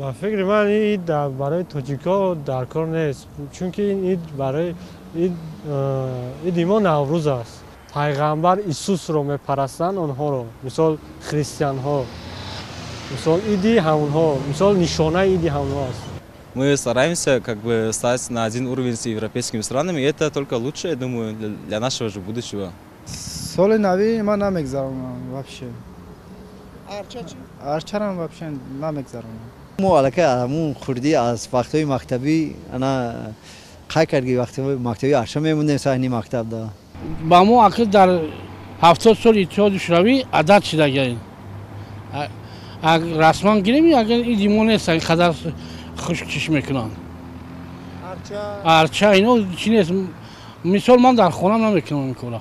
Ба фикри ман, ин ид барои тоҷикҳо дар кор нест, чунки ин ид барои иди мо Наврӯз аст. Пайғамбар Исусро мепарастанд онҳоро, мисол, христианҳо, мисол, иди ҳамонҳо, мисол, нишонаи иди ҳамонҳо аст. Мы стараемся как бы стать на один уровень с европейскими странами, и это только лучше, я думаю, для нашего же будущего. Соли нави ман намегзаронам вообще. Арчарам вообще намегзаронам. Мо аллакай ҳамун хурдӣ, аз вақтҳои мактабӣ ана қай карди, вақтҳои мактабӣ арча мемондем саҳни мактабда. Ба мо акл дар 70 соли Иттиҳоди Шӯравӣ адат шидагаем. Расман гирем, агар иди мо нест, ин қадар хушкчиш мекунанд арча, ино чи нест. Мисол, ман дар хонам намекунам ин кора.